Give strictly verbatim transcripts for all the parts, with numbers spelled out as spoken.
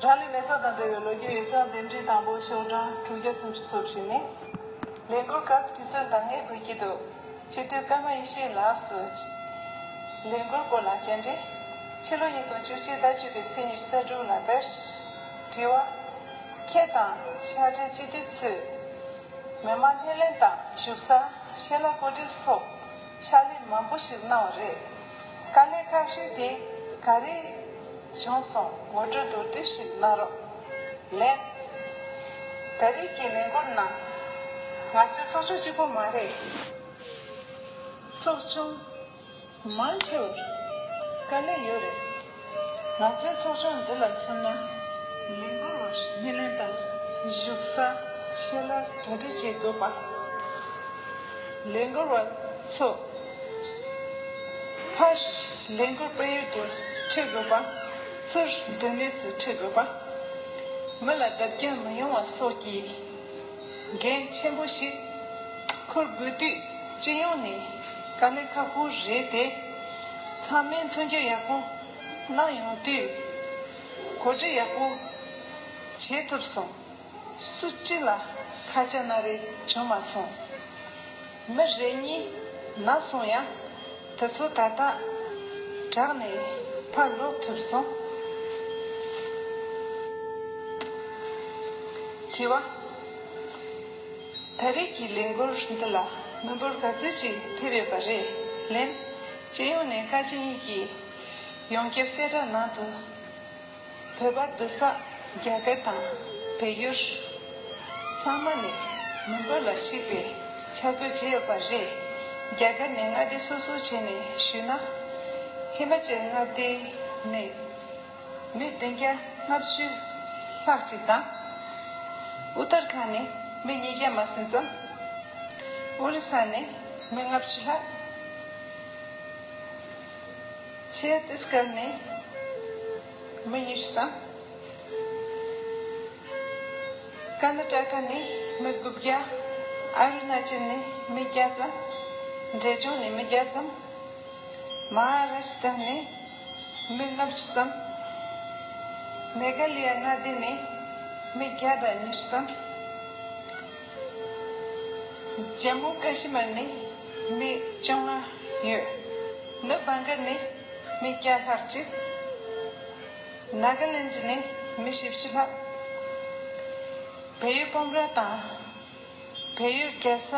རང་ལུས་མེ་སྲེག་དང་འབྲེལ་བའི་ལོ་རྒྱུས་ཡིག་ཚང་འདེམས་སྒྲིག་དང་པོ་ཤོག་གྲངས་དྲུག་བརྒྱ་སུམ་ཅུ་སོ་བཞི་ནི། ལས་འགུལ་སྐབས་དུས་ཚོད་འདང་ངེས་དགོས་ཀྱི་འདུག་སྤྱི་འཐུས་ཀརྨ་ཡེ་ཤེས་ལགས་སུ། ལས་འགུལ་སྐོར་ལ་བཅར་འདྲི། ཕྱི་ལོ་ཉིས་སྟོང་བཅུ་གཅིག་ཟླ་བཅུ་པའི་ཚེས་ཉི་ཤུ་རྩ་དྲུག་ལ་བེར། དྲི་བ། ཁྱེད་དང་ཕྱག་སྦྲེལ་སྤྱི་འཐུས་ཚོས། མི་མང་སྣེ་ལེན་དང་བཞུགས་ས་ཤེས་ལྷ་གོ་སྒྲིག་སོགས་ཕྱག་ལས་མང་པོ་ཞིག་གནང་བ་རེད། དཀའ་ལས་ཁག་ཤོས་དེ་ག་རེ་བྱུང་སོང་ངོ་སྤྲོད་མདོར་བསྡུས་ཤིག་གནང་རོགས། ལན། ད་རེས་ཀྱི་ལས་འགུལ་ནང་ང་ཚོའི་ཚོགས་ཆུང་གཅིག་པོ་མ་རེད། ཚོགས་ཆུང་མང་ཆེ་བར་དཀའ་ལས་ཡོད་རེད། ང་ཚོའི་ཚོགས་ཆུང་འདི་ལ་མཚོན་ན། ལས་འགུལ་བར་སྣེ་ལེན་དང་བཞུགས་ས་ཤེས་ལྷ་གོ་སྒྲིག་བྱེད་དགོས་པ། ལས་འགུལ་བ་ཚོ་ཕར་ལས་འགུལ་སྤེལ་ཡུལ་དུ་ཁྲིད་དགོས་པ། ཚུར་སྡོད་གནས་སུ་ཁྲིད་དགོས་པ། མི་ལ་བརྡབ་སྐྱོན་མི་ཡོང་བ་སོགས་ཀྱི་འགན་ཆེན་པོ་ཞིག་འཁུར་དགོས་དུས་སྤྱི་ཡོངས་ནས་དཀའ་ལས་ཁག་པོ་རེད་དེ། ཚང་མས་མཐུན་འགྱུར་ཡག་པོ་གནང་ཡོང་དུས་གོ་སྒྲིག་ཡག་པོ་བྱེད་ཐུབ་སོང་། སུ་གཅིག་ལ་ཁ་ཆད་སྣ་རེ་བྱུང་མ་སོང་། མི་རེ་གཉིས་ན་སོང་ཡང་། དེ་ཚོ་ད་ལྟ་དྲག་ནས་ཕར་ལོག་ཐུབ་སོང་། དྲི་བ། ད་རེས་ཀྱི་ལས་འགུལ་འདི་ལ་མི་འབོར་ག་ཚོད་ཅིག་ཕེབས་ཡོད་པ་རེད། ལན། སྤྱི་ཡོངས་ནས་བཀའ་སྤྱི་གཉིས་ཀྱི་ཡོངས་ཁྱབ་གསལ་བསྒྲགས་ནང་དུ། བོད་པ་སྡོད་ས་རྒྱ་གར་དང་བལ་ཡུལ་ཚང་མ་ནས་མི་འབོར་ལ་གཞིགས་པའི་ཆ་བགོས་བྱས་ཡོད་པ་རེད། རྒྱ་གར་ནས་མངའ་སྡེ་སོ་སོ་བྱས་ནས་ཞུས་ན། ཧི་མ་ཅལ་མངའ་སྡེ་ནས་མི་བདུན་བརྒྱ་ལྔ་བཅུ་ལྷག་ཅིག་དང་། ཨུ་ཏར་ཁཱན་ནས་མི་ཉིས་བརྒྱ་མ་ཟིན་ཙམ། ཨོ་རི་ས་ནས་མི་ལྔ་བཅུ་ལྷག་ཆེ་ཏིས་ཀར་ནས་མི་ཉི་ཤུ་ཙམ། ཀར་ན་ཊ་ཀ་ནས་མི་དགུ་བརྒྱ། ཨ་རུ་ན་ཅལ་ནས་མི་བརྒྱ་ཙམ། འབྲས་ལྗོངས་ནས་མི་བརྒྱ་ཙམ། མ་ཧཱ་རཱ་ཤི་ཏྲ་ནས་མི་ལྔ་བཅུ་ཙམ། མེ་གྷ་ལི་ཡ་མངའ་སྡེ་ནས་མི་བརྒྱ་དང་ཉི་ཤུ་ཙམ། ཇམ་མུ་ཀ་ཤི་མིར་ནས་མི་བཅོ་ལྔ་ཡོད། ནུབ་བྷང་གལ་ནས་མི་བརྒྱ་ལྷག་ཅིག། ནཱ་ག་ལེན་ཌི་ནས་མི་བཞི་བཅུ་ལྷག། བལ་ཡུལ་སྤོམ་ར་དང་བལ་ཡུལ་རྒྱལ་ས་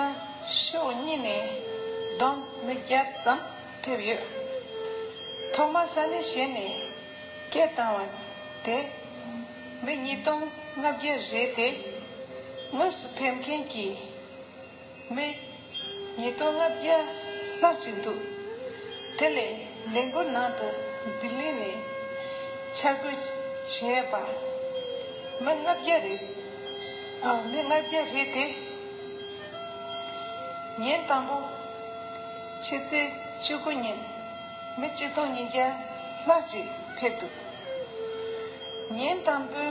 ཕྱོགས་གཉིས་ནས་བསྡོམས་མི་བརྒྱ་ཙམ་ཕེབས་ཡོད། ཐོག་མར་ས་གནས་གཞན་ནས་སྐད་བཏང་བ་དེ་མི་ཉིས་སྟོང་ལྔ་བརྒྱ་རེད་དེ། དངོས་སུ་ཕེབས་མཁན་གྱི་མི་ཉིས་སྟོང་ལྔ་བརྒྱ་ལྷག་ཅིག་འདུག། དེ་ལས་ལས་འགུལ་ནང་དུ་ལྡི་ལི་ནས་འཆར་འགོད་བྱས་པ་མི་ལྔ་བརྒྱ་རེད། ཨ། མི་ལྔ་བརྒྱ་རེད་དེ། ཉིན་དང་པོ་ཕྱི་ཚེས་བཅུ་དགུ་ཉིན་མི་གཅིག་སྟོང་ཉིས་བརྒྱ་ལྷག་ཅིག་ཕེབས་འདུག། ཉིན་དང་པོའི་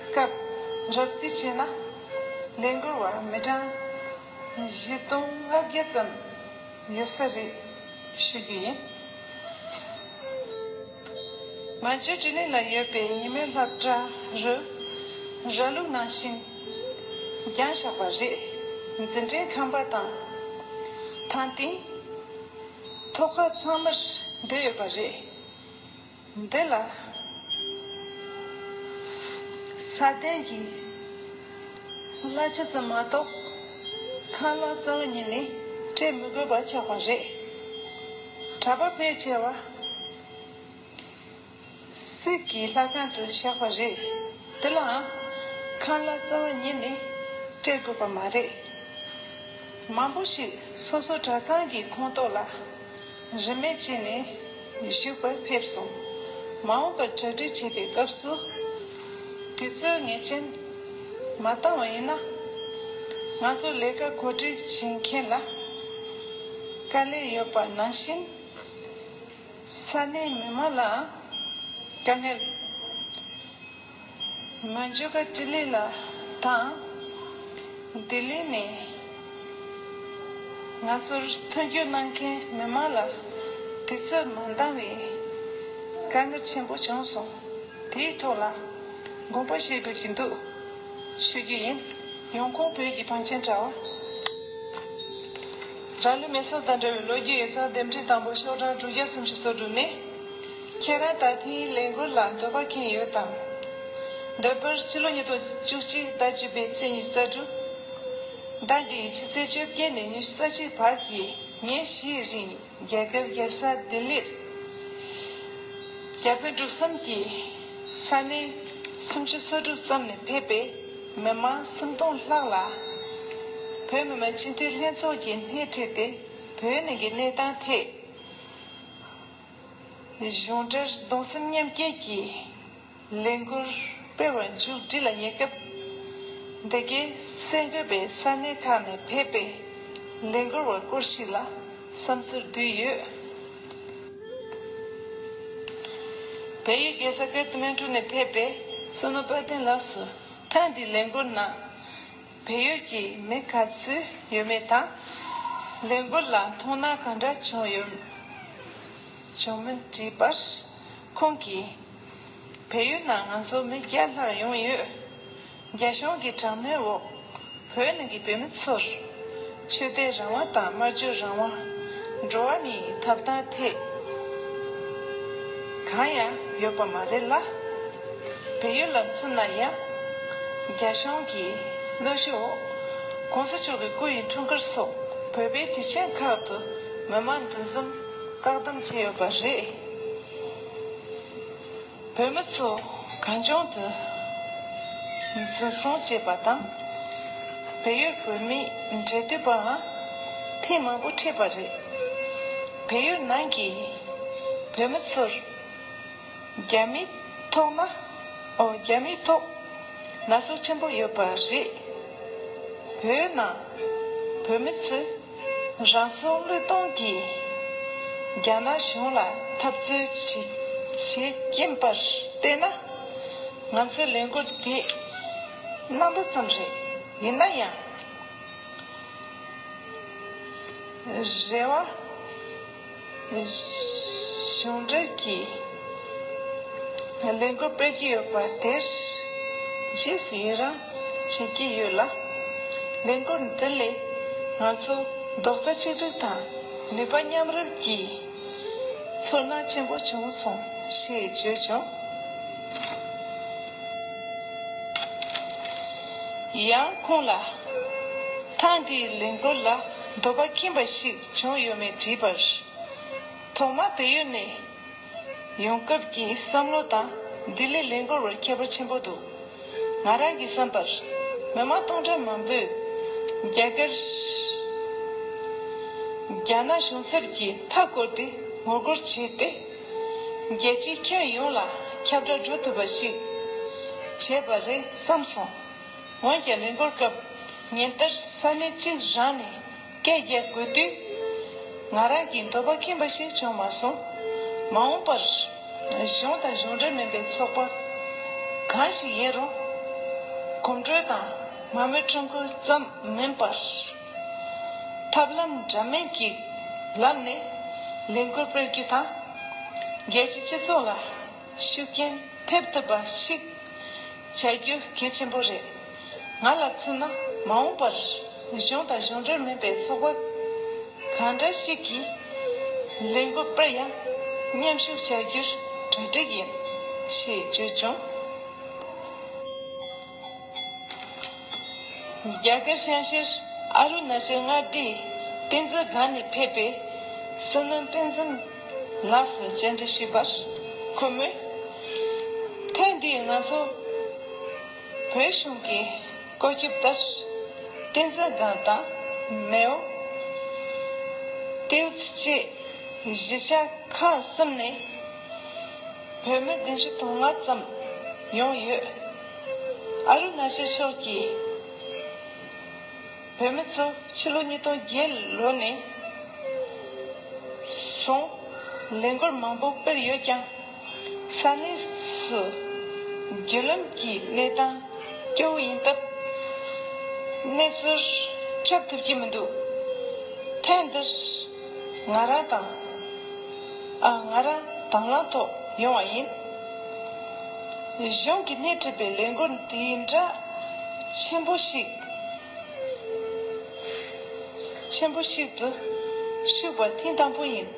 སྐབས་རོབ་རྩིས་བྱས་ན་ལས་འགུལ་བ་མི་གྲངས་བཞི་སྟོང་ལྔ་བརྒྱ་ཙམ་ཡོད་ས་རེད་ཞུ་རྒྱུ་ཡིན། མ་ཇུ་ཏི་ལི་ལ་ཡོད་པའི་ཉི་མའི་སློབ་གྲྭ་རུ་ར་ལུག་ནང་བཞིན་བརྒྱངས་བཞག་པ་རེད། འཛིན་གྲྭའི་ཁང་པ་དང་ཐང་སྟེང་ཐོག་ཁ་ཚང་མར་སྡོད་ཡོད་པ་རེད། འདི་ལ་ས་གདན་གྱི་གླ་ཆ་ཙམ་མ་གཏོགས་ཁང་གླ་རྩ་བ་ཉིད་ནས་སྤྲད་མི་དགོས་པ་ཆགས་པ་རེད། གྲྭ་པ་ཕལ་ཆེ་བ་སྲིད་ཀྱི་ལྷ་ཁང་དུ་བཞག་པ་རེད། དེ་ལའང་ཁང་གླ་རྩ་བ་ཉིད་ནས་སྤྲད་དགོས་པ་མ་རེད། མང་པོ་ཞིག་སོ་སོ་གྲྭ་ཚང་གི་ཁོངས་གཏོགས་ལ་རིན་མེད་བྱས་ནས་བཞུགས་པར་ཕེབས་སོང་། མ་འོངས་པར་གྲ་སྒྲིག་བྱེད་པའི་སྐབས་སུ་དུས་ཚོད་ངེས་ཅན་མ་བཏང་བ་ཡིན་ན། ང་ཚོ་ལས་ཀ་གོ་སྒྲིག་བྱེད་མཁན་ལ་དཀའ་ལས་ཡོད་པ་ནང་བཞིན། ས་གནས་མི་མང་ལའང་དཀའ་ངལ། མ་ཇུ་ཏི་ལི་ལ་དང་། ལྡི་ལི་ནས་ང་ཚོར་མཐུན་འགྱུར་གནང་མཁན་མི་མང་ལ་དུས་ཚོད་མ་འདང་བའི་དཀའ་ངལ་ཆེན་པོ་བྱུང་སོང་། དེའི་ཐོག་ལ་ དགོངས་པ་བཞེས་དགོས་ཀྱི་འདུག་ཞུ་རྒྱུ་ཡིན། ཡོང་ཁུངས་བོད་ཀྱི་བང་ཆེན་དྲ་བ། རང་ལུས་མེ་སྲེག་དང་འབྲེལ་བའི་ལོ་རྒྱུས་ཡིག་ཚགས་འདེམས་སྒྲིག་དང་པོ་ཤོག་གྲངས་དྲུག་བརྒྱ་སུམ་ཅུ་སོ་དྲུག་ནས། ཁྱེད་རང་ད་ཐེངས་ལས་འགུལ་ལ་འདོད་པ་ཁེངས་ཡོད་དམ། འདོད་པར་ཕྱི་ལོ་ཉིས་སྟོང་བཅུ་གཅིག་ཟླ་བཅུ་པའི་ཚེས་ཉི་ཤུ་རྩ་དྲུག་ཟླ་འདིའི་ཕྱི་ཚེས་བཅོ་བརྒྱད་ནས་ཉི་ཤུ་རྩ་གཅིག་བར་གྱི་ཉིན་བཞིའི་རིང་རྒྱ་གར་རྒྱལ་ས་ལྡི་ལིར། རྒྱ་བོད་འབྲུག་གསུམ་གྱི་ས་གནས་སུམ་ཅུ་སོ་དྲུག་ཙམ་ནས་ཕེབས་པའི་མི་མང་སུམ་སྟོང་ལྷག་ལ། བོད་མི་མང་སྤྱི་འཐུས་ལྷན་ཚོགས་ཀྱིས་སྣེ་ཁྲིད་དེ་བོད་ནང་གི་གནས་སྟངས་ཐད། གཞུང་འབྲེལ་གདུང་སེམས་མཉམ་སྐྱེད་ཀྱི་ལས་འགུལ་སྤེལ་བར་མཇུག་སྒྲིལ་ལ་ཉེ་སྐབས། འདི་གའི་གསར་འགོད་པས་ས་གནས་ཁག་ནས་ཕེབས་པའི་ལས་འགུལ་བ་སྐོར་ཞིག་ལ་བསམ་ཚུལ་བསྡུས་ཡོད། བལ་ཡུལ་རྒྱལ་ས་ཀ་ཐ་མན་གྲུ་ནས་ཕེབས་པའི་བསོད་ནམས་དཔལ་ལྡན་ལགས་སུ་ཐེངས་འདིའི་ལས་འགུལ་ནང་བལ་ཡུལ་གྱི་མི་ག་ཚོད་ཡོད་མེད་དང་། ལས་འགུལ་ལ་མཐོང་སྣང་ག་འདྲ་བྱུང་ཡོད། བྱུང་མིན་དྲིས་པར། ཁོང་གིས། བལ་ཡུལ་ནང་ང་ཚོ་མི་བརྒྱ་ལྷག་ཡོང་ཡོད། རྒྱ་གཞུང་གི་དྲག་གནོན་འོག་བོད་ནང་གི་བོད་མི་ཚོར་ཆོས་དད་རང་དབང་དང་སྨྲ་བརྗོད་རང་དབང་། འགྲོ་བ་མིའི་ཐོབ་ཐང་ཐད་གང་ཡང་ཡོད་པ་མ་རེད་ལ། བལ་ཡུལ་ལ་མཚོན་ན་ཡང་རྒྱ་གཞུང་གི་གནོན་ཤུགས་འོག་༸གོང་ས་མཆོག་གི་སྐུ་ཡི་འཁྲུངས་སྐར་སོགས་བོད་པའི་དུས་ཆེན་ཁག་ཏུ་མི་མང་འདུ་འཛོམས་བཀག་སྡོམ་བྱས་ཡོད་པ་རེད། བོད་མི་ཚོ་གང་བྱུང་དུ་འཛིན་བཟུང་བྱས་པ་དང་། བལ་ཡུལ་བོད་མིའི་འབྲེལ་མཐུད་པའང་ཐེངས་མང་པོ་འཕྲད་པ་རེད། བལ་ཡུལ་ནང་གི་བོད་མི་ཚོར་རྒྱ་མིའི་ཐོག་ན། ཨོ། རྒྱ་མིའི་ཐོག་ན་ཟུག་ཆེན་པོ་ཡོད་པ་རེད། བོད་ནང་བོད་མི་ཚོས་རང་སྲོག་བློས་གཏོང་གིས་རྒྱ་ནག་གཞུང་ལ་འཐབ་རྩོད་བྱེད་བྱེད་ཀྱིན་པར་བལྟས་ན། ང་ཚོའི་ལས་འགུལ་དེ་རྣམ་པ་ཙམ་རེད། ཡིན་ན་ཡང་། རེ་བ། གཞུང་འབྲེལ་གྱི་ལས་འགུལ་སྤེལ་གྱི་ཡོད་པ་དེར་རྗེས་སུ་ཡི་རང་བྱེད་ཀྱི་ཡོད་ལ། ལས་འགུལ་འདི་ལས་ང་ཚོ་རྡོག་རྩ་གཅིག་སྒྲིལ་དང་ནུས་པ་མཉམ་རུབ་ཀྱིས་ཚོར་སྣང་ཆེན་པོ་བྱུང་སོང་ཞེས་བརྗོད་བྱུང་། ཡང་ཁོང་ལ། ཐེངས་འདིའི་ལས་འགུལ་ལ་འདོད་པ་ཁེངས་པ་ཞིག་བྱུང་ཡོད་མེད་དྲིས་པར། ཐོག་མར་བལ་ཡུལ་ནས་ཡོང་སྐབས་ཀྱི་བསམ་བློ་དང་ལྡི་ལི་ལས་འགུལ་བར་ཁྱད་པར་ཆེན་པོ་འདུག་ང་རང་གིས་བསམ་པར། མི་མང་སྟོང་ཕྲག་མང་པོས་རྒྱ་གར། རྒྱ་ནག་གཞུང་ཚབ་ཀྱི་མཐའ་བསྐོར་ཏེ་ངོ་རྒོལ་བྱས་ཏེ། རྒྱལ་སྤྱིའི་ཁྱོན་ཡོངས་ལ་ཁྱབ་བསྒྲགས་འགྲོ་ཐུབ་པ་ཞིག་བྱས་པ་རེད་བསམ་སོང་། འོན་ཀྱང་ལས་འགུལ་སྐབས་ཉིན་ལྟར་ས་གནས་གཅིག་རང་ནས་སྐད་རྒྱག་དགོས་དུས། ང་རང་གི་འདོད་པ་ཁེངས་པ་ཞིག་བྱུང་མ་སོང་། མ་འོངས་པར་གཞུང་དང་གཞུང་འབྲེལ་མིན་པའི་ཚོགས་པ་གང་ཞིག་ཡིན་རུང་། གོམ་བགྲོད་དང་མང་མོས་ཁྲོམ་སྐོར་ཙམ་མིན་པར། ཐབས་ལམ་འདྲ་མིན་གྱི་ལམ་ནས་ལས་འགུལ་སྤེལ་རྒྱུ་དང་། རྒྱལ་སྤྱིའི་སྤྱི་ཚོགས་ལ་ཤུགས་རྐྱེན་ཐེབས་ཐུབ་པ་ཞིག་བྱ་རྒྱུ་གལ་ཆེན་པོ་རེད། ང་ལ་མཚོན་ན། མ་འོངས་པར་གཞུང་དང་གཞུང་འབྲེལ་མིན་པའི་ཚོགས་པ་གང་འདྲ་ཞིག་གིས་ལས་འགུལ་སྤེལ་ཡང་མཉམ་ཞུགས་བྱ་རྒྱུར་གྲ་སྒྲིག་ཡིན་ཞེས་བརྗོད་བྱུང་། རྒྱ་གར་བྱང་ཤར་ཨ་རུ་ན་ཅལ་མངའ་སྡེའི་བསྟན་འཛིན་སྒང་ནས་ཕེབས་པའི་བསོད་ནམས་དཔལ་འཛོམས་ལགས་སུ་བཅར་འདྲི་ཞུས་པར། ཁོ་མོས། ཐེངས་འདིའི་ང་ཚོ་བོད་གཞུང་གི་བཀོད་ཁྱབ་ལྟར། བསྟན་འཛིན་སྒང་དང་། མེའོ། ཏེའུ་ཙི་བཅས་གཞིས་ཆགས་ཁག་གསུམ་ནས་བོད་མི་བདུན་ཅུ་དོན་ལྔ་ཙམ་ཡོང་ཡོད། ཨ་རུ་ན་ཅལ་ཕྱོགས་ཀྱི་བོད་མི་ཚོ་ཕྱི་ལོ་ཉིས་སྟོང་བརྒྱད་ལོ་ནས་བཟུང་ལས་འགུལ་མང་པོ་སྤེལ་ཡོད་ཀྱང་། ས་གནས་སུ་བརྒྱུད་ལམ་གྱི་གནས་སྟངས་སྐྱོ་བོ་ཡིན་སྟབས། གནས་ཚུལ་ཁྱབ་ཐུབ་ཀྱི་མི་འདུག་ཐེངས་འདིར་ང་རང་དང་། ཨ། ང་རང་དང་བླངས་ཐོག་ཡོང་བ་ཡིན། གཞུང་གིས་སྣེ་ཁྲིད་པའི་ལས་འགུལ་འདིའི་འདྲ་ཆེན་པོ་ཞིག་ཆེན་པོ་ཞིག་ཏུ་ཞུགས་པ་ཐེངས་དང་པོ་ཡིན།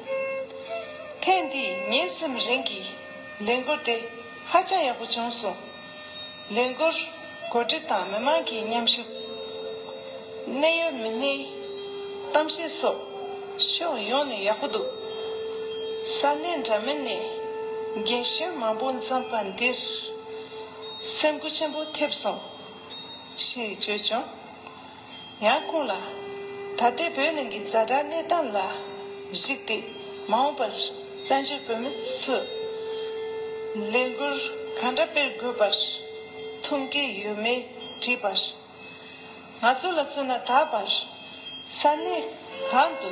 ཐེངས་འདིའི་ཉིན་གསུམ་རིང་གི་ལས་འགུལ་དེ་ཧ་ཅང་ཡག་པོ་བྱུང་སོང་། ལས་འགུལ་གོ་སྒྲིག་དང་མི་མང་གི་མཉམ་ཞུགས། གནད་ཡོད་མི་སྣའི་གཏམ་བཤད་སོགས་ཕྱོགས་ཡོངས་ནས་ཡག་པོ་འདུག། ས་གནས་འདྲ་མིན་ནས་རྒན་གཞོན་མང་པོ་འཛོམས་པ་འདིར་སེམས་འགུལ་ཆེན་པོ་ཐེབས་སོང་། ཞེས་བརྗོད་བྱུང་། ཡང་ཁོང་ལ། ད་ལྟའི་བོད་ནང་གི་ཛ་དྲག་གནས་སྟངས་ལ་གཞིགས་ཏེ་མ་འོངས་པར་བཙན་བྱོལ་བོད་མི་ཚོས་ལས་འགུལ་གང་འདྲ་སྤེལ་དགོས་པར་ཐུགས་འགན་ཡོད་མེད་དྲིས་པར། ང་ཚོ་ལ་མཚོན་ན་ད་བར་ས་གནས་གང་དུ་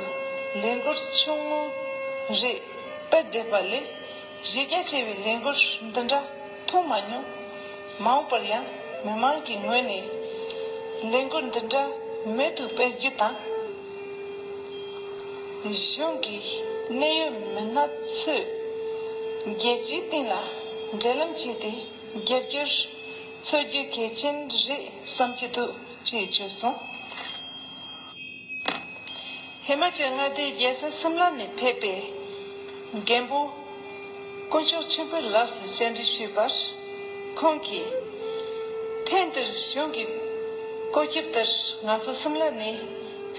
ལས་འགུལ་ཆུང་ངུ་རེ་སྤེལ་བསྡད་པ་ལས་གཞི་རྒྱ་ཆེ་བའི་ལས་འགུལ་འདི་འདྲ་མཐོང་མ་མྱོང་། མ་འོངས་པར་ཡང་མི་མང་གི་ངོས་ནས་ལས་འགུལ་འདི་འདྲ་མུ་མཐུད་སྤེལ་རྒྱུ་དང་། གཞུང་གི་གནད་ཡོད་མི་སྣ་ཚོས་རྒྱལ་སྤྱིའི་སྟེང་ལ་འབྲེལ་ལམ་བྱས་ཏེ་རྒྱབ་སྐྱོར་འཚོལ་རྒྱུ་གལ་ཆེན་རེད་བསམ་གྱི་འདུག་ཅེས་བརྗོད་སོང་། ཧི་མ་ཅལ་མངའ་སྡེའི་རྒྱལ་ས་སིམ་ལ་ནས་ཕེབས་པའི་རྒན་པོ་དཀོན་མཆོག་ཆོས་འཕེལ་ལགས་སུ་བཅར་འདྲི་ཞུས་པར། ཁོང་གིས། ཐེངས་འདིར་གཞུང་གི་བཀོད་ཁྱབ་ལྟར་ང་ཚོ་སིམ་ལ་ནས་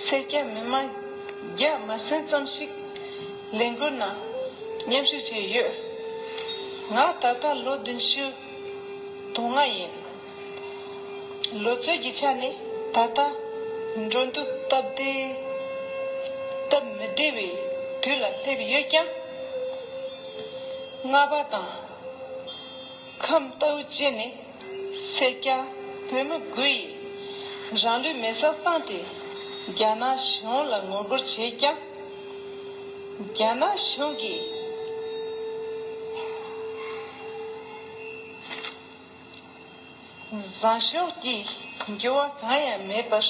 སེར་སྐྱ་མི་མང་བརྒྱ་མ་ཟིན་ཙམ་ཞིག་ལས་འགུལ་ནང་མཉམ་ཞུགས་བྱས་ཡོད། ང་ད་ལྟ་ལོ་བདུན་ཅུ་དོན་ལྔ་ཡིན། ལོ་ཚོད་ཀྱི་ཆ་ནས་ད་ལྟ་འགྲོ་འདུག་སྟབས་བདེ་སྟབས་མི་བདེ་བའི་དུས་ལ་སླེབས་ཡོད་ཀྱང་། རྔ་པ་དང་ཁམས་རྟའུ་བཅས་ནས་སེར་སྐྱ་བོད་མི་དགུ་ཡིས་རང་ལུས་མེ་སྲེག་བཏང་སྟེ་རྒྱ་ནག་གཞུང་ལ་ངོ་རྒོལ་བྱས་ཀྱང་། རྒྱ་ནག་གཞུང་གིས། བཟང་ཕྱོགས་ཀྱི་འགྱུར་བ་གང་ཡང་མེད་པར་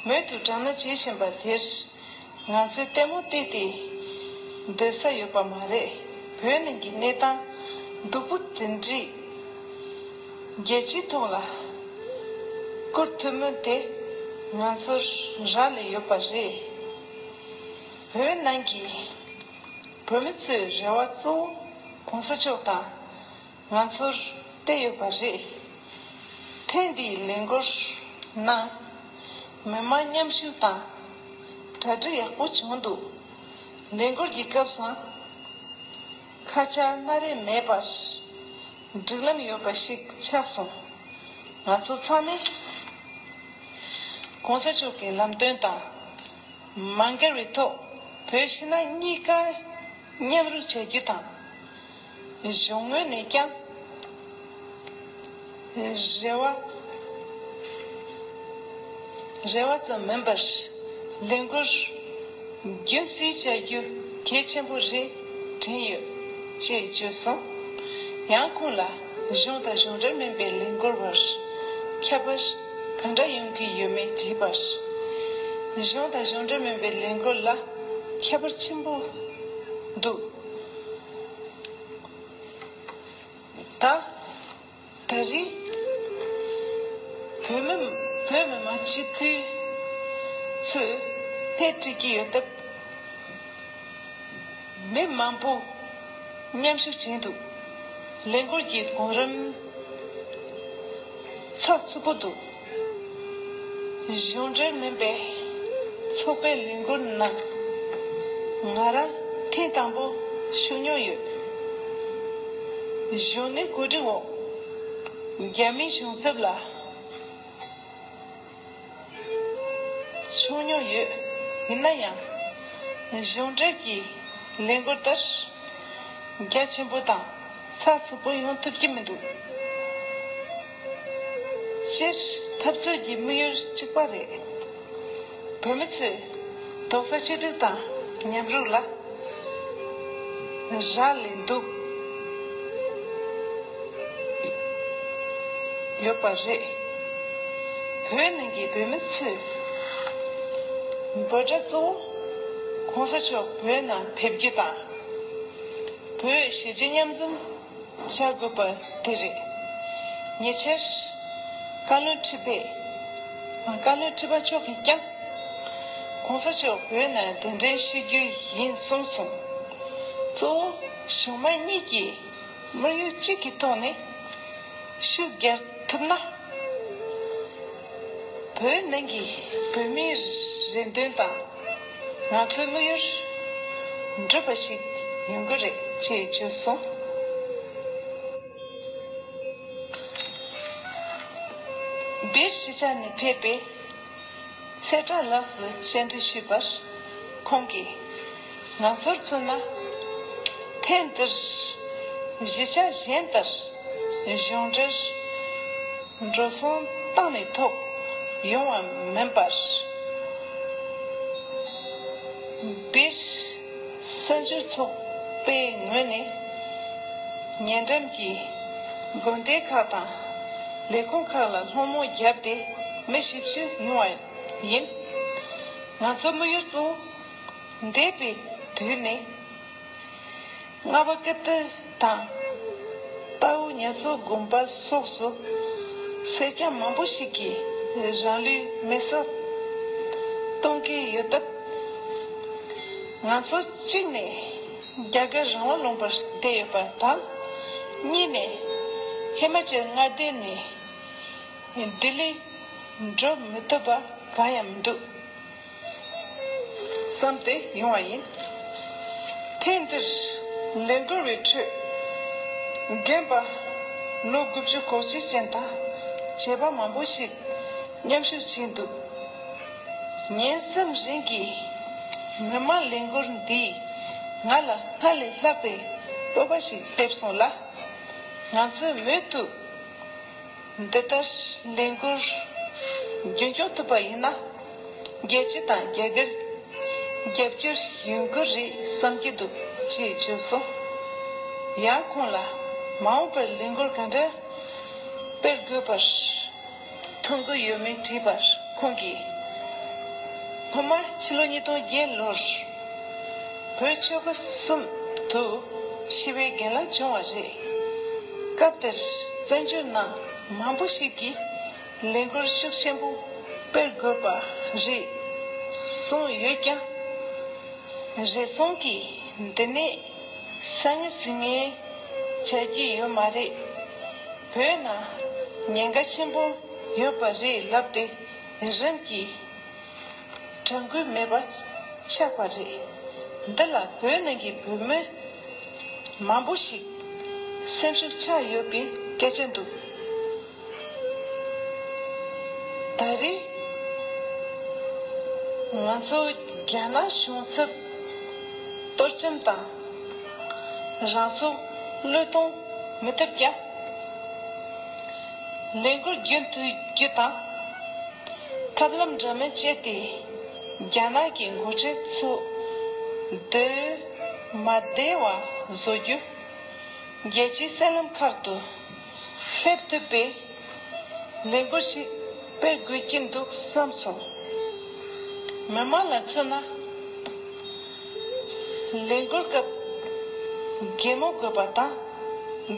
མུ་མཐུད་དྲག་གནོན་བྱེད་བཞིན་པ་དེར་ང་ཚོས་ལྟད་མོ་བལྟས་ཏེ་སྡོད་ས་ཡོད་པ་མ་རེད། བོད་ནང་གི་གནས་སྟངས་སྡུག་པོ་དེ་འདྲས་རྒྱལ་སྤྱིའི་ཐོག་ལ་བསྐུར་ཐུབ་མིན་དེ་ང་ཚོར་རག་ལས་ཡོད་པ་རེད། བོད་ནང་གི་བོད་མི་ཚོའི་རེ་བ་གཙོ་བོ་གོང་ས་མཆོག་དང་། ང་ཚོར་བལྟས་ཡོད་པ་རེད། ཐེངས་འདིའི་ལས་འགུལ་ནང་མི་མང་མཉམ་ཞུགས་དང་གྲ་སྒྲིག་ཡག་པོ་བྱུང་འདུག། ལས་འགུལ་གྱི་སྐབས་སུའང་ཁ་ཆག་སྣ་རལ་མེད་པར་སྒྲིག་ལམ་ཡོད་པ་ཞིག་ཆགས་སོང་། ང་ཚོ་ཚང་མས་གོང་ས་མཆོག་གི་ལམ་སྟོན་དང་། མ་འགལ་བའི་ཐོག་བོད་ཕྱི་ནང་གཉིས་ཀ་མཉམ་རུབ་བྱ་རྒྱུ་དང་། གཞུང་ངོས་ནས་ཀྱང་རེ་བ་རེ་བ་ཙམ་མིན་པར་ལས་འགུལ་རྒྱུན་སྲིང་བྱ་རྒྱུ་གལ་ཆེན་པོ་རེད་དྲན་ཡོད་ཅེས་བརྗོད་སོང་། ཡང་ཁོང་ལ་གཞུང་དང་གཞུང་འབྲེལ་མིན་པའི་ལས་འགུལ་བར་ཁྱད་པར་གང་འདྲ་ཡོང་གི་ཡོད་མེད་དྲིས་པར། གཞུང་དང་གཞུང་འབྲེལ་མིན་པའི་ལས་འགུལ་ལ་ཁྱད་པར་ཆེན་པོ་འདུག། ད་ད་རེས་བོད་མི་བོད་མི་མང་སྤྱི་འཐུས་ཚོས་སྣེ་ཁྲིད་ཀྱི་ཡོད་སྟབས། མི་མང་པོ་མཉམ་ཞུགས་བྱས་འདུག། ལས་འགུལ་གྱི་གོ་རིམ་ཚགས་ཚུད་པོ་འདུག། གཞུང་འབྲེལ་མིན་པའི་ཚོགས་པའི་ལས་འགུལ་ནང་ང་རང་ཐེངས་དང་པོ་ཞུགས་མྱོང་ཡོད། གཞུང་ནས་གོ་སྒྲིག་འོག་རྒྱ་མིའི་གཞུང་ཚབ་ལ། བྱུང་མྱོང་ཡོད། ཡིན་ན་ཡང་། གཞུང་འབྲེལ་གྱི་ལས་འགུལ་ལྟར་རྒྱ་ཆེན་པོ་དང་ཚགས་ཚུད་པོ་ཡོང་ཐུབ་ཀྱི་མི་འདུག། སྤྱིར་འཐབ་རྩོད་ཀྱི་དམིགས་ཡུལ་གཅིག་པ་རེད། བོད་མི་ཚོས་རྡོག་རྩ་གཅིག་སྒྲིལ་དང་མཉམ་རུབ་ལ། རག་ལས་འདུག་ཡོད་པ་རེད། བོད་ནང་གི་བོད་མི་ཚོས་འབོད་སྒྲ་གཙོ་བོ་གོང་ས་མཆོག་བོད་ནང་ཕེབས་རྒྱུ་དང་། བོད་གཞིས་བྱེས་མཉམ་འཛོམས་བྱ་དགོས་པ་དེ་རེད། ཉེ་ཆར། བཀའ་བློན་ཁྲི་པས། བཀའ་བློན་ཁྲི་པ་མཆོག་གིས་ཀྱང་། གོང་ས་མཆོག་བོད་ནང་གདན་འདྲེན་ཞུ་རྒྱུ་ཡིན་གསུངས་སོང་། གཙོ་བོ་གཞུང་མང་གཉིས་ཀྱིས་དམིགས་ཡུལ་གཅིག་གི་ཐོག་ནས་ཤུགས་རྒྱག་ཐུབ་ན། བོད་ནང་གི་བོད་མིའི་རེ་འདུན་དང་ང་ཚོའི་དམིགས་ཡུལ་འགྲུབ་པ་ཞིག་ཡོང་གི་རེད་ཅེས་བརྗོད་སོང་། སྦིར་གཞིས་ཆགས་ནས་ཕེབས་པའི་ཚེ་བཀྲ་ལགས་སུ་བཅར་འདྲི་ཞུས་པར། ཁོང་གིས་ང་ཚོར་མཚོན་ན། ཐེངས་འདིར་གཞིས་ཆགས་གཞན་ལྟར་གཞུང་འབྲེལ་འགྲོ་སོང་བཏང་བའི་ཐོག་ཡོང་བ་མིན་པར། སྦིར་གསར་འགྱུར་ཚོགས་པའི་ངོས་ནས་ཉེ་འགྲམ་གྱི་དགོན་སྡེ་ཁག་དང་ལས་ཁུངས་ཁག་ལ་སློང་མོ་བརྒྱབ་སྟེ་མི་བཞི་བཅུ་ཡོང་བ་ཡིན། ང་ཚོ་དམིགས་ཡུལ་གཙོ་བོ་འདས་པའི་དུས་ནས། རྔ་བ་ཀིརྟི་དང་རྟའུ་ཉ་མཚོ་དགོན་པ་སོགས་སུ་སེར་སྐྱ་མང་པོ་ཞིག་གིས་རང་ལུས་མེར་སྲེག་གཏོང་གི་ཡོད་སྟབས། ང་ཚོ་གཅིག་ནས་རྒྱ་གར་རང་དབང་ལུང་པར་བསྡད་ཡོད་པ་དང་། གཉིས་ནས་ཧི་མ་ཅལ་མངའ་སྡེ་ནས་ལྡི་ལི་འགྲོ་མི་ཐུབ་པ་གང་ཡང་མི་འདུག་བསམ་སྟེ་ཡོང་བ་ཡིན། ཐེངས་འདིར་ལས་འགུལ་བའི་ཁྲོད་རྒན་པ་ལོ་དགུ་བཅུ་གོ་གཅིག་ཅན་དང་བྱིས་པ་མང་པོ་ཞིག་མཉམ་ཞུགས་བྱས་འདུག་ངའི་སེམས་རིང་གི་མི་མང་ལས་འགུལ་འདིས་ང་ལ་སྔར་ལས་ལྷག་པའི་སྤོབས་པ་ཞིག་སླེབས་སོང་ལ། ང་ཚོས་མུ་མཐུད། འདི་ལྟར་ལས་འགུལ་རྒྱུན་སྐྱོང་ཐུབ་པ་ཡིན་ན། རྒྱལ་སྤྱི་དང་རྒྱ་གར་རྒྱབ་སྐྱོར་ཡོང་གི་རེད་བསམ་གྱི་འདུག་ཅེས་བརྗོད་སོང་། ཡང་ཁོང་ལ་མ་འོངས་པར་ལས་འགུལ་གང་འདྲ་སྤེལ་དགོས་པར་མཐོང་གི་ཡོད་མེད་དྲིས་པར་ཁོང་གིས། སྔོན་མ་ཕྱི་ལོ་ཉིས་སྟོང་བརྒྱད་ལོར་བོད་ཆོལ་ཁ་གསུམ་དུ་ཞི་བའི་སྒེར་ལངས་བྱུང་བ་རེད། སྐབས་དེར་བཙན་བྱོལ་ནང་མང་པོ་ཞིག་གིས་ལས་འགུལ་ཤུགས་ཆེན་པོ་སྤེལ་དགོས་པ་རེད་གསུངས་ཡོད་ཀྱང་། རེ་ཟུང་གིས་འདི་ནས་ས་ངན་ཟིང་ངན་བྱ་རྒྱུ་ཡོད་མ་རེད། བོད་ནང་ཉེན་ཁ་ཆེན་པོ་ཡོད་པ་རེད་ལབ་སྟེ་རིམ་གྱིས། དྲན་སྐུལ་མེད་པ་ཆགས་པ་རེད། འདི་ལ་བོད་ནང་གི་བོད་མི་མང་པོ་ཞིག་སེམས་ཤུགས་ཆག་ཡོད་པའི་སྐད་ཆ་འདུག་ད་རེས་ང་ཚོ་རྒྱ་ནག་གཞུང་ཚབ་གཏོར་བཅོམ་དང་རང་སྲོག་བློས་གཏོང་མི་ཐུབ་ཀྱང་། ལས་འགུལ་རྒྱུན་མཐུད་རྒྱུ་དང་། ཐབས་ལམ་འདྲ་མིན་སྤྱད་དེ་རྒྱ་ནག་གི་འགོ་ཁྲིད་ཚོ་སྡོད་མ་བདེ་བ་བཟོ་རྒྱུ། རྒྱལ་སྤྱིའི་གསར་ལམ་ཁག་ཏུ་སླེབས་ཐུབ་པའི་ལས་འགུལ་ཞིག་སྤེལ་དགོས་ཀྱི་འདུག་བསམ་སོང་། མི་མང་ལ་མཚོན་ན། ལས་འགུལ་སྐབས་གད་མོ་དགོད་པ་དང་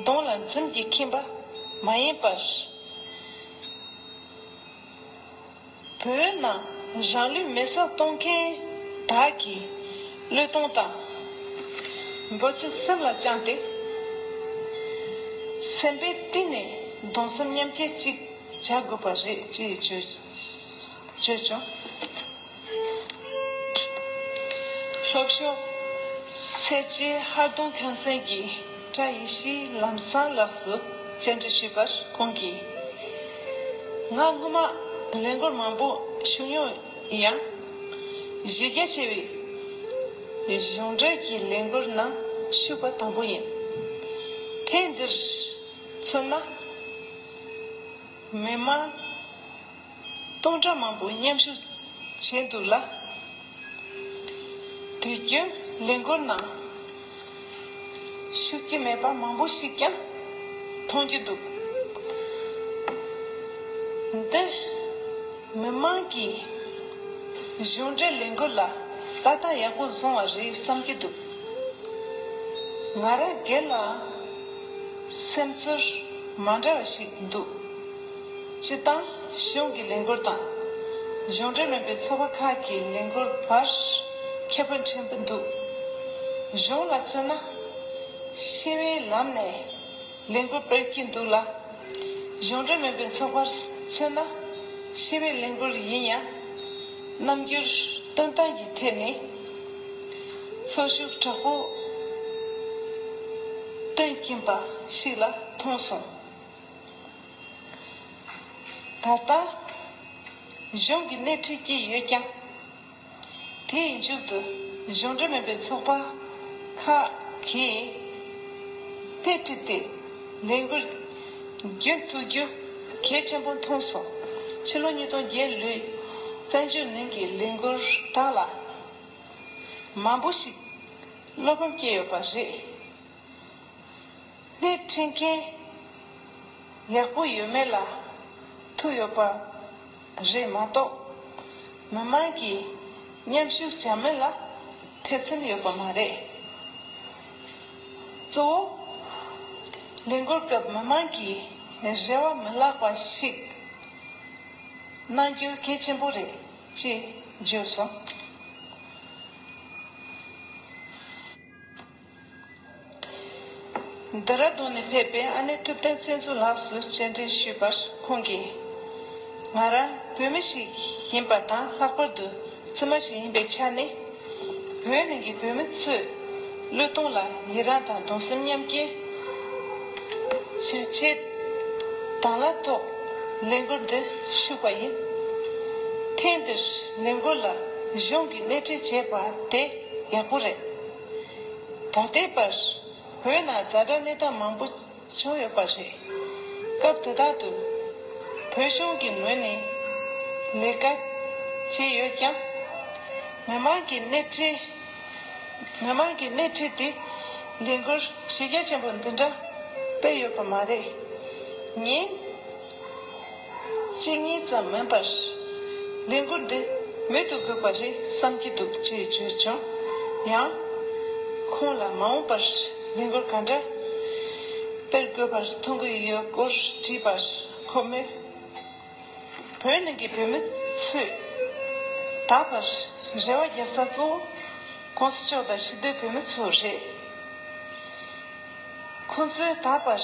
གདོང་ལ་འཛུམ་གྱིས་ཁེངས་པ་མ་ཡིན་པར། བོད་ནང་རང་ལུས་མེར་སྲེག་གཏོང་མཁན་དག་གི་བློས་གཏོང་དང་འབོད་ཚིག་སེམས་ལ་བཅངས་ཏེ། སེམས་པའི་གཏིང་ནས་གདུང་སེམས་མཉམ་སྐྱེད་ཅིག་བྱ་དགོས་པ་རེད་ཅེས་བརྗོད་བརྗོད་བྱུང་། ལྷོ་ཕྱོགས་སེར་བྱེས་ཧར་གདོང་ཁང་ཚན་གྱི་བཀྲ་ཡེ་ཤེས་ལམ་བཟང་ལགས་སུ་བཅར་འདྲི་ཞུས་པར་ཁོང་གིས། ང་སྔོན་མ་ལས་འགུལ་མང་པོ་ཞུགས་མྱོང་ཡང་། གཞི་རྒྱ་ཆེ་བའི་གཞུང་འབྲེལ་གྱི་ལས་འགུལ་ནང་ཞུགས་པ་དང་པོ་ཡིན། ཐེངས་འདིར་མཚོན་ན། མི་མང་སྟོང་ཕྲག་མང་པོ་མཉམ་ཞུགས་བྱས་འདུག་ལ། དུས་རྒྱུན་ལས་འགུལ་ནང་ཞུགས་ཀྱི་མེད་པ་མང་པོ་ཞིག་ཀྱང་མཐོང་རྒྱུ་འདུག་འདི་མི་མང་གིས་གཞུང་འབྲེལ་ལས་འགུལ་ལ་ལྟ་སྟངས་ཡག་པོ་བཟུང་བ་རེད་བསམ་གྱི་འདུག་ང་རང་སྒེར་ལ་སེམས་ཚོར་ མ་འདྲ་བ་ཞིག་འདུག་སྤྱིར་བཏང་གཞུང་གི་ལས་འགུལ་དང་། གཞུང་འབྲེལ་མིན་པའི་ཚོགས་པ་ཁག་གི་ལས་འགུལ་བར་ཁྱད་པར་ཕྲན་བུ་འདུག་གཞུང་ལ་མཚོན་ན། ཞི་བའི་ལམ་ནས་ལས་འགུལ་སྤེལ་གྱི་འདུག་ལ། གཞུང་འབྲེལ་མིན་པའི་ཚོགས་པར་མཚོན་ན། ཞི་བའི་ལས་འགུལ་ཡིན་ཡང་། རྣམ་འགྱུར་སྟོན་སྟངས་ཀྱི་ཐད་ནས་ཚོར་ཤུགས་དྲག་པོ་སྟོན་གྱིན་པ་ཞིག་ལ་མཐོང་སོང་། ད་ལྟ་གཞུང་གི་སྣེ་ཁྲིད་ཀྱི་ཡོད་ཀྱང་། དེའི་མཇུག་ཏུ་གཞུང་འབྲེལ་མིན་པའི་ཚོགས་པ་ཁག་གིས་སྣེ་ཁྲིད་དེ་ལས་འགུལ་རྒྱུན་མཐུད་རྒྱུ་གལ་ཆེན་པོ་མཐོང་སོང་། ཕྱི་ལོ་ཉིས་སྟོང་བརྒྱད་ལོའི་བཙན་བྱོལ་ནང་གི་ལས་འགུལ་དག་ལ་མང་པོ་ཞིག་བློ་ཕམ་སྐྱེས་ཡོད་པ་རེད། སྣེ་ཁྲིད་མཁན་ཡག་པོ་ཡོད་མེད་ལ་ཐུག་ཡོད་པ་རེད་མ་གཏོགས། མི་མང་གིས་མཉམ་ཞུགས་བྱ་མིན་ལ་ཐེ་ཚོམ་ཡོད་པ་མ་རེད། གཙོ་བོ། ལས་འགུལ་སྐབས་མི་མང་གིས་རེ་བ་མི་བརླག་པ་ཞིག་གནང་རྒྱུ་གལ་ཆེན་པོ་རེད་ཅེས་བརྗོད་སོང་། འདི་ར་ལྡུན་ནས་ཕེབས་པའི་ཨ་ནེ་ཐུབ་བསྟན་བསྟན་འཛིན་ལགས་སུ་བཅར་འདྲི་ཞུས་པར་ཁོང་གིས། ང་རང་བོད་མི་ཞིག་ཡིན་པ་དང་། ལྷག་པར་དུ་བཙུན་མ་ཞིག་ཡིན་པའི་ཆ་ནས། བོད་ནང་གི་བོད་མི་ཚོས་བློས་གཏོང་ལ་ཡི་རངས་དང་གདུང་སེམས་མཉམ་སྐྱེད་བྱ་ཆེད་དང་བླངས་ཐོག་ལས་འགུལ་འདིར་ཞུགས་པ་ཡིན། ཐེངས་འདིར་ལས་འགུལ་ལ་གཞུང་གིས་སྣེ་ཁྲིད་བྱས་པ་དེ་ཡག་པོ་རེད། ད་ལྟའི་བར་བོད་ནང་ཛ་དྲག་གནས་སྟངས་མང་པོ་བྱུང་ཡོད་པ་རེད། སྐབས་དེ་དག་ཏུ་བོད་གཞུང་གི་ངོས་ནས་ལས་ཀ་བྱས་ཡོད་ཀྱང་། མི་མང་གི་སྣེ་ཁྲིད། མི་མང་གི་སྣེ་ཁྲིད་དེ་ལས་འགུལ་གཞི་རྒྱ་ཆེན་པོ་འདི་འདྲ་སྤེལ་ཡོད་པ་མ་རེད། ཉིན་གཅིག་གཉིས་ཙམ་མིན་པར་ལས་འགུལ་འདི་མུ་མཐུད་དགོས་པ་རེད་བསམ་གྱི་འདུག་ཅེས་བརྗོད་བྱུང་། ཡང་ཁོང་ལ་མ་འོངས་པར་ལས་འགུལ་ག་འདྲ་སྤེལ་དགོས་པར་མཐོང་གི་ཡོད་སྐོར་དྲིས་པར་ཁོ་མོས། བོད་ནང་གི་བོད་མི་ཚོས་ད་བར་རེ་བ་རྒྱག་ས་གཙོ་བོ་༸གོང་ས་མཆོག་དང་གཞིས་སྡོད་བོད་མི་ཚོ་རེད། ཁོང་ཚོས་ད་བར་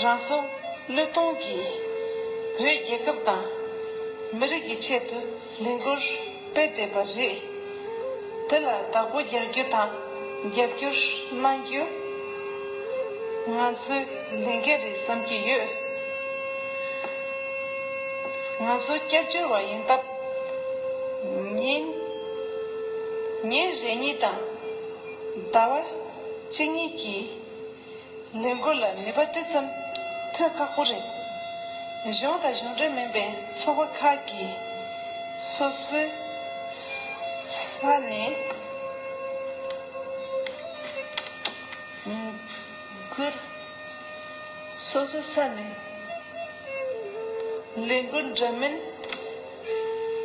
རང་སྲོག་བློས་གཏོང་གིས་བོད་རྒྱལ་ཁབ་དང་མི་རིགས་ཀྱི་ཆེད་དུ་ལས་འགུལ་སྤེལ་བསྡད་པ་རེད། དེ་ལ་བདག་པོ་རྒྱག་རྒྱུ་དང་རྒྱབ་སྐྱོར་གནང་རྒྱུ་ང་ཚོའི་ལས་འགན་རེད་བསམ་གྱི་ཡོད། ང་ཚོ་སྐྱབས་བཅོལ་བ་ཡིན་སྟབས། ཉིན་ཉིན་རེ་གཉིས་དང་ཟླ་བ་གཅིག་གཉིས་ཀྱི་ལས་འགུལ་ལ་ནུས་པ་དེ་ཙམ་ཐོན་ཁག་པོ་རེད། གཞུང་དང་གཞུང་འབྲེལ་མིན་པའི་ཚོགས་པ་ཁག་གིས་སོ་སོའི་ས་ནས་འགུལ། སོ་སོའི་ས་ནས་ལས་འགུལ་འདྲ་མིན་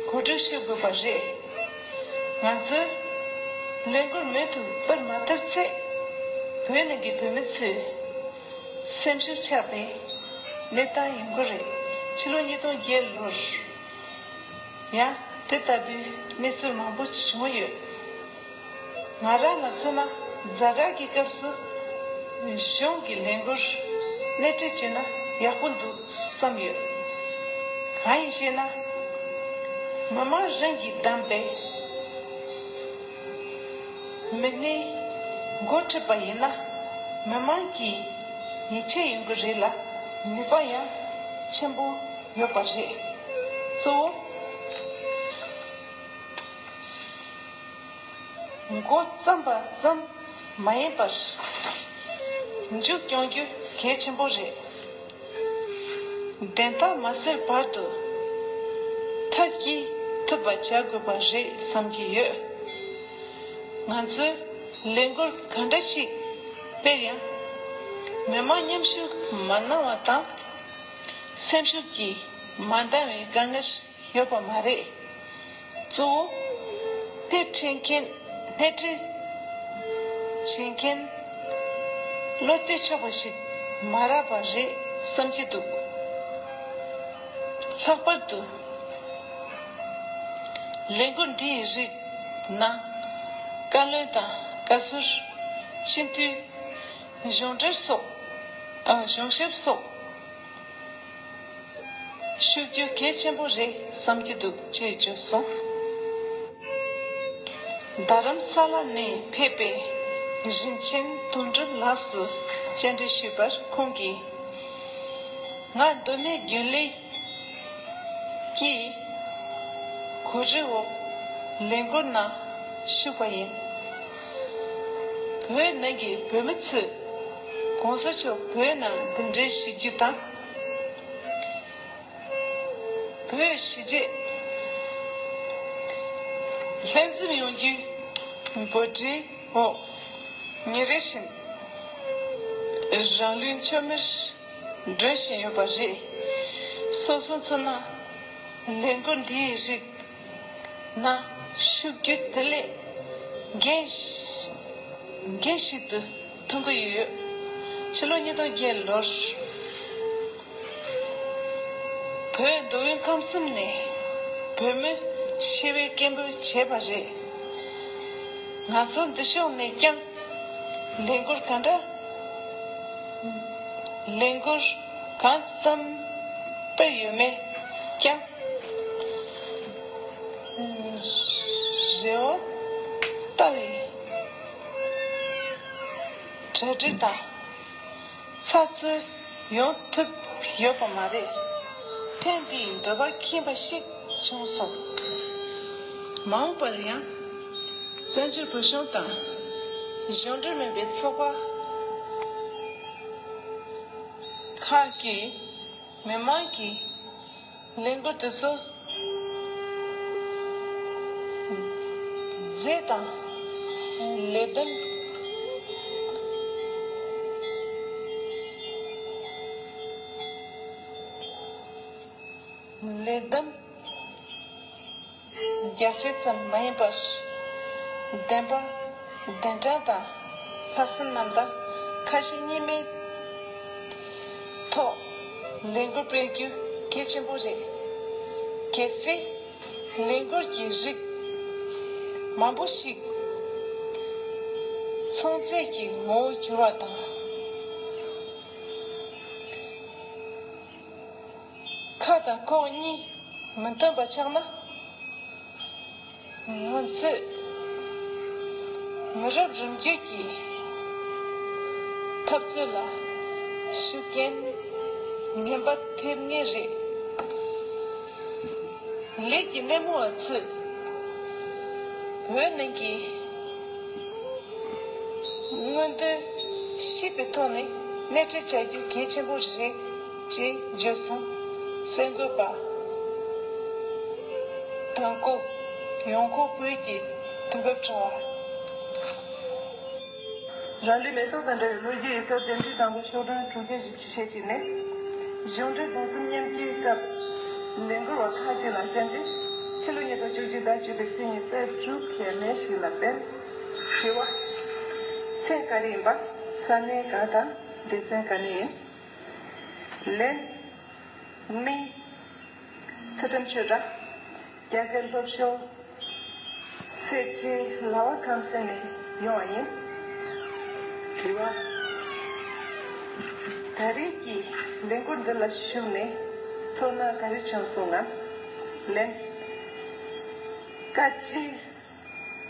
གོ་སྒྲིག་བྱེད་དགོས་པ་རེད། ང་ཚོས་ལས་འགུལ་མུ་མཐུད་སྤེལ་མ་ཐུབ་ཚེ། བོད་ནང་གི་བོད་མི་ཚོས་སེམས་ཤུགས་ཆག་པའི་གནས་སྟངས་ཡོང་གི་རེད། ཕྱི་ལོ་ཉིས་སྟོང་བརྒྱད་ལོར་ཡང་དེ་ལྟ་བུའི་གནས་ཚུལ་མང་པོ་བྱུང་ཡོད། ང་རང་ལ་མཚོན་ན། ཛ་དྲག་གི་སྐབས་སུ་གཞུང་གི་ལས་འགུལ་སྣེ་ཁྲིད་བྱས་ན་ཡག་པོ་འདུག་བསམ་ཡོད། གང་ཡིན་ཞེ་ན། མི་མང་རང་གིས་བདམས་པའི་མི་སྣས་འགོ་ཁྲིད་པ་ཡིན་ན། མི་མང་གིས་ཡིད་ཆེས་ཡོང་གི་རེད་ལ། ནུས་པ་ཡང་ཆེན་པོ་ཡོད་པ་རེད། གཙོ་བོ། འགོ་བརྩམས་པ་ཙམ་མ་ཡིན་པར་མཇུག་སྐྱོང་རྒྱུ་གལ་ཆེན་པོ་རེད། བདེན་མཐའ་མ་གསལ་བར་དུ་མཐར་སྐྱེལ་ཐུབ་པ་བྱ་དགོས་པ་རེད་བསམ་གྱི་ཡོད། ང་ཚོས་ལས་འགུལ་ག་འདྲ་ཞིག་སྤེལ་ཡང་། མི་མང་མཉམ་ཞུགས་མ་གནང་བ་དང་། སེམས་ཤུགས་ཀྱིས་མ་འདང་བའི་དཀའ་ངལ་ཡོད་པ་མ་རེད། གཙོ་བོ་སྣེ་ཁྲིད་མཁན། སྣེ་ཁྲིད་བྱེད་མཁན་བློ་གཏད་ཆོག་པ་ཞིག་མ་རག་པ་རེད་ བསམ་གྱི་འདུག་ལྷག་པར་དུ་ལས་འགུལ་འདིའི་རིགས་ནང་བཀའ་བློན་དང་བཀའ་ཟུར། སྤྱི་འཐུས། གཞུང་འབྲེལ་སོགས། ཨ། གཞུང་ཞབས་སོགས་ཞུགས་རྒྱུ་གལ་ཆེན་པོ་རེད་བསམ་གྱི་འདུག་ཅེས་བརྗོད་སོང་། རྡ་རམ་ས་ལ་ནས་ཕེབས་པའི་རིན་ཆེན་དོན་གྲུབ་ལགས་སུ་བཅར་འདྲི་ཞུས་པར་ཁོང་གིས། ང་མདོ་སྨད་རྒྱུན་ལས་ཀྱི་གོ་སྒྲིག་འོག་ལས་འགུལ་ནང་ཞུགས་པ་ཡིན། བོད་ནང་གི་བོད་མི་ཚོས་གོང་ས་མཆོག་བོད་ནང་གདན་འདྲེན་ཞུ་རྒྱུ་དང་། བོད་གཞིས་བྱེས་ལྷན་འཛོམས་ཡོང་རྒྱུའི་འབོད་སྒྲའི་འོག་ཉིན་རེ་བཞིན་རང་ལུས་མཆོད་མེར་སྒྲོན་བཞིན་ཡོད་པ་རེད། སོ་སོ་ཚོ་ནང་ལས་འགུལ་འདིའི་རིགས་ནང་ཞུགས་རྒྱུ་དེ་ལས་འགན་འགན་ཞིག་ཏུ་མཐོང་གི་ཡོད། ཕྱི་ལོ་ཉིས་སྟོང་བརྒྱད་ལོར་བོད་མདོ་དབུས་ཁམས་གསུམ་ནས་བོད་མི་ཞི་བའི་སྐད་འབོད་བྱས་པ་རེད། ང་ཚོ་འདི་ཕྱོགས་ནས་ཀྱང་ལས་འགུལ་ག་འདྲ། ལས་འགུལ་གང་འཚམ་སྤེལ་ཡོད་མེད་ཀྱང་རེ་བ་ལྟ་བུའི་གྲ་སྒྲིག་དང་ཚགས་ཚུད་ཡོང་ཐུབ་ཡོད་པ་མ་རེད། ཐེངས་འདིའི་འདོད་པ་ཁེངས་པ་ཞིག་བྱུང་སོང་། མ་འོངས་པར་ཡང་བཙན་བྱོལ་བོད་གཞུང་དང་གཞུང་འབྲེལ་མིན་པའི་ཚོགས་པ་ཁག་གིས་མི་མང་གི་ལས་འགུལ་དེ་ཚོ་རྫས་དང་ལས་དོན་ལས་དོན་རྒྱ་ཆེ་ཙམ་མ་ཡིན་པར་བདེན་པ་བདེན་དྲང་དང་ལྷག་བསམ་རྣམ་དག་ཁ་ཞེ་གཉིས་མེད་ཐོག་ལས་འགུལ་སྤེལ་རྒྱུ་གལ་ཆེན་པོ་རེད། གལ་སྲིད་ལས་འགུལ་གྱི་རིགས་མང་པོ་ཞིག་ཚོང་རྫས་ཀྱི་ངོ་བོར་གྱུར་བ་དང་། ཁ་དང་ཁོག་གཉིས་མི་མཐུན་པ་ཆགས་ན། ང་ཚོས་མི་རབས་རིམ་བརྒྱུད་ཀྱི་འཐབ་རྩོད་ལ་ཤུགས་རྐྱེན་ངན་པ་ཐེབས་ངེས་རེད། ལས་ཀྱི་སྣེ་མོ་བ་ཚོས་བོད་ནང་གི་མངོན་འདོད་ཤེས་པའི་ཐོག་ནས་སྣེ་ཁྲིད་བྱ་རྒྱུ་གལ་ཆེན་པོ་རེད་ཅེས་བརྗོད་སོང་། གསར་འགོད་པ། དོན་སྐོར། ཡོང་ཁུངས་བོད་ཀྱི་དུས་བབ་དྲ་བ། རང་ལུས་མེ་སྲེག་དང་འབྲེལ་བའི་ལོ་རྒྱུས་ཡིག་ཚགས་དེབ་འདི་དང་པོ་ཤོག་གྲངས་དྲུག་བརྒྱ་བཞི་བཅུ་ཞེ་གཅིག་ནས། གཞུང་འབྲེལ་གདུང་སེམས་མཉམ་སྐྱེའི་སྐབས་ལས་འགུལ་བ་ཁག་ཅིག་ལ་བཅར་འདྲི། ཕྱི་ལོ་ཉིས་སྟོང་བཅུ་གཅིག་ཟླ་བཅུ་པའི་ཚེས་ཉི་ཤུ་རྩ་དྲུག་གི་ལས་ཤིག་ལ་སྤེལ། དྲི་བ། མཚན་ག་རེ་ཡིན་པ། ས་གནས་གང་དང་སྡེ་ཚན་ག་ནས་ཡིན། ལན། མི། ཚུལ་ཁྲིམས་ཆོས་གྲགས། རྒྱ་གར་ལྷོ་ཕྱོགས་སེར་བྱེས་ལ་བ་ཁམས་ཚན་ནས་ཡོང་བ་ཡིན། དྲི་བ། ད་རེས་ཀྱི་ལས་འགུལ་འདི་ལ་ཞུགས་ནས་ཚོར་སྣང་ག་རེ་བྱུང་སོང་ངམ། ལན། བཀའ་སྤྱི་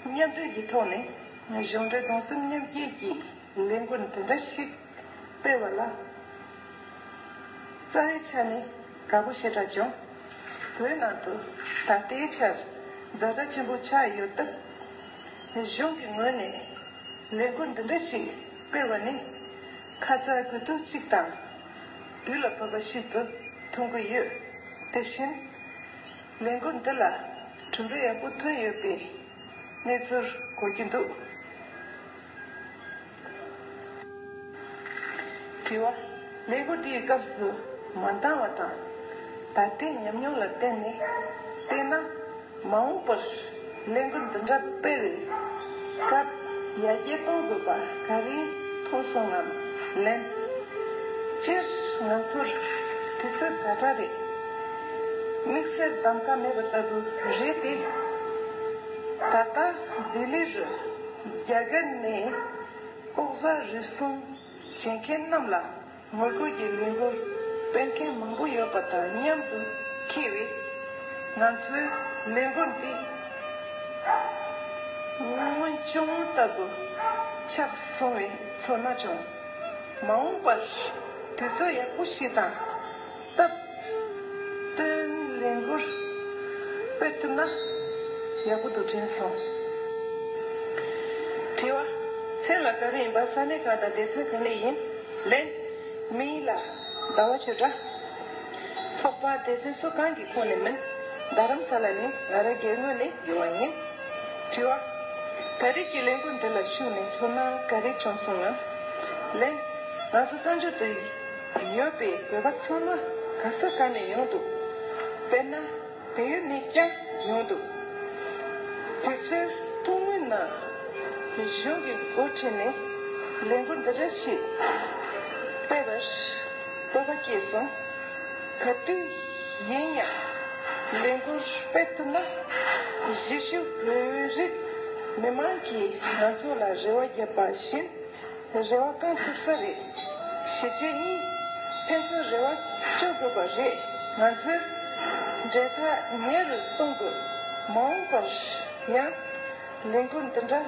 མཉམ་འབྲེལ་གྱི་ཐོག་ནས་གཞུང་འབྲེལ་གདུང་སེམས་མཉམ་སྐྱེད་ཀྱི་ལས་འགུལ་འདི་འདྲ་ཞིག་སྤེལ་བ་ལ། རྩ་བའི་ཆ་ནས་དགའ་པོ་ཞེ་དྲག་བྱུང་། བོད་ནང་དུ་ད་ལྟའི་ཆར་ཛ་དྲག་ཆེན་པོ་ཆགས་ཡོད་སྟབས། གཞུང་གི་ངོས་ནས་ལས་འགུལ་འདི་འདྲ་ཞིག་སྤེལ་བ་ནི་ཁ་ཚ་དགོས་གཏུག་ཅིག་དང་དུས་ལ་བབ་པ་ཞིག་ཏུ་མཐོང་གི་ཡོད། དེ་བཞིན་ལས་འགུལ་འདི་ལ་གྲུབ་འབྲས་ཡག་པོ་ཐོན་ཡོད་པའི་གནས་ཚུལ་གོ་རྒྱུ་འདུག། དྲི་བ། ལས་འགུལ་འདིའི་སྐབས་སུ་མ་འདང་བ་དང་། ད་ལྟའི་ཉམས་མྱོང་ལ་བརྟེན་ནས་བལྟས་ན། མ་འོངས་པར་ལས་འགུལ་འདི་འདྲ་སྤེལ་བའི་སྐབས་ཡར་རྒྱས་གཏོང་དགོས་པ་ག་རེ་མཐོང་སོང་ངམ། ལན། སྤྱིར་ང་ཚོར་དུས་ཚོད་ཛ་དྲག་རེད། དམིགས་བསལ་གདམ་ག་མེད་པ་ལྟ་བུ་རེད་དེ། ད་ལྟ་ལྡི་ལི་རུ་རྒྱ་གར་ནས་ལྐོག་ཟ་རུལ་སུངས་བྱེད་མཁན་རྣམས་ལ་ངོ་རྒོལ་གྱི་ལས་འགུལ་སྤེལ་མཁན་མང་པོ་ཡོད་པ་དང་མཉམ་དུ་འཁེལ་བའི་ང་ཚོའི་ལས་འགུལ་འདི་སྔོན་བྱུང་ལྟ་བུ་ཆགས་སོང་བའི་ཚོར་སྣང་བྱུང་། མ་འོངས་པར་དུས་ཚོད་ཡག་པོ་ཞིག་དང་སྟབས་བསྟུན་ལས་འགུལ་སྤེལ་ཐུབ་ན་ཡག་པོ་འདུག་དྲན་སོང་། དྲི་བ། མཚན་ལ་ག་རེ་ཡིན་པ། ས་གནས་གང་དང་སྡེ་ཚན་ག་ནས་ཡིན། ལན། མིང་ལ་ཟླ་བ་ཆོས་གྲགས། ཚོགས་པ་སྡེ་ཚན་སུ་གང་གི་ཁོངས་ནས་མིན། རྡ་རམ་ས་ལ་ནས་ང་རང་སྒེར་ངོས་ནས་ཡོང་བ་ཡིན། དྲི་བ། ད་རེས་ཀྱི་ལས་འགུལ་འདི་ལ་ཞུགས་ནས་ཚོར་སྣང་ག་རེ་བྱུང་སོང་ངམ། ལན། ང་ཚོ་བཙན་བྱོལ་དུ་ཡོད་པའི་བོད་པ་ཚང་མ་ག་ས་ག་ནས་ཡོང་འདུག་དཔེར་ན། བལ་ཡུལ་ནས་ཀྱང་ཡོང་འདུག་དུས་ཚོད་ཐུང་ངུའི་ནང་གཞུང་གི་འགོ་ཁྲིད་ནས་ལས་འགུལ་འདི་འདྲ་ཞིག་སྤེལ་བར་སྤོབས་པ་སྐྱེས་སོང་། ག་དུས་ཡིན་ཡང་ལས་འགུལ་སྤེལ་ཐུབ་ན་གཞིས་བཞུགས་བོད་རིགས་མི་མང་གིས་ང་ཚོ་ལ་རེ་བ་བརྒྱབ་པ་བཞིན། རེ་བ་བསྐང་ཐུབ་ས་རེད། གཞིས་བྱེས་གཉིས་ཕན་ཚུན་རེ་བ་བཅོལ་དགོས་པ་རེད། ང་ཚོས་འབྲེལ་ཐག་ཉེ་རུ་གཏོང་དགོས། མ་འོངས་པར་ཡང་ལས་འགུལ་འདི་འདྲ་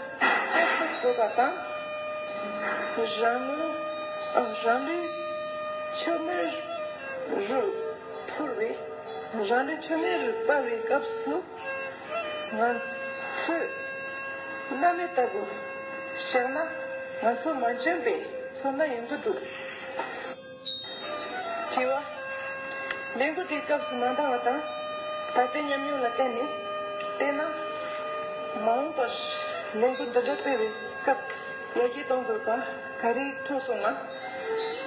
སྤེལ་ཐུབ་དགོས་པ་དང་། རང་ལུས་ཨ། རང་ལུས་མཆོད་མེ་རུ་ཕུལ་བའི། རང་ལུས་མཆོད་མེ་རུ་སྤར་བའི་སྐབས་སུ། ང་ཚོས་སྣང་མེད་ལྟ་བུ་བཞག་ན་ང་ཚོ་མ་འཇོན་པའི་ཚོར་སྣང་ཡོང་གི་འདུག་དྲི་བ། ལས་འགུལ་དེའི་སྐབས་སུ་མ་འདང་བ་དང་། ད་ལྟའི་ཉམས་མྱོང་ལ་བརྟེན་ནས་བལྟས་ན། མ་འོངས་པར་ལས་འགུལ་འདི་འདྲ་སྤེལ་བའི་སྐབས་ཡར་རྒྱས་གཏོང་དགོས་པ་ག་རེ་མཐོང་སོང་ངམ།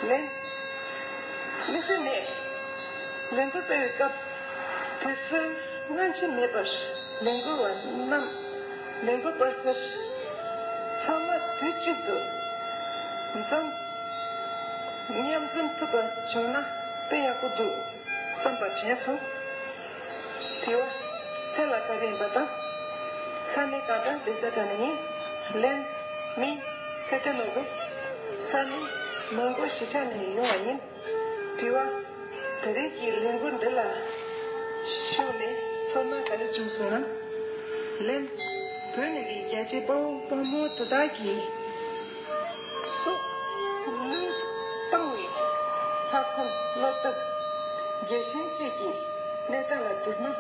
ལན། དམིགས་བསལ་མེད། ལས་འགུལ་སྤེལ་བའི་སྐབས་དུས་ཚོད་སྔ་ཕྱི་མེད་པར་ལས་འགུལ་བ་རྣམས་ལས་འགུལ་སྤེལ་སར་ཚང་མ་དུས་གཅིག་ཏུ་འཛོམས། མཉམ་འཛོམས་ཐུབ་པ་བྱུང་ན་དཔེ་ཡག་པོ་འདུག་བསམ་པ་དྲན་སོང་། དྲི་བ། མཚན་ལ་ག་རེ་ཡིན་པ་དང་། ས་གནས་གང་དང་སྡེ་ཚན་གང་ནས་ཡིན། ལན། མིང་ཚེ་བརྟན་ནོར་བུ། ས་གནས་མོན་གྷོ་གཞིས་ཆགས་ནས་ཡོང་བ་ཡིན། དྲི་བ། ད་རེས་ཀྱི་ལས་འགུལ་འདི་ལ་ཞུགས་ནས་ཚོར་སྣང་ག་རེ་བྱུང་སོང་ན། ལན། བོད་ནང་གི་རྒྱ་ཆེའི་དཔའ་བོ་དཔའ་མོ་དེ་དག་གིས་སྲོག་བློས་བཏང་བའི་ལྷག་བསམ་བློ་སྟོབས་རྒྱལ་ཞེན་བཅས་ཀྱི་གནས་སྟངས་ལ་བསྡུར་ན།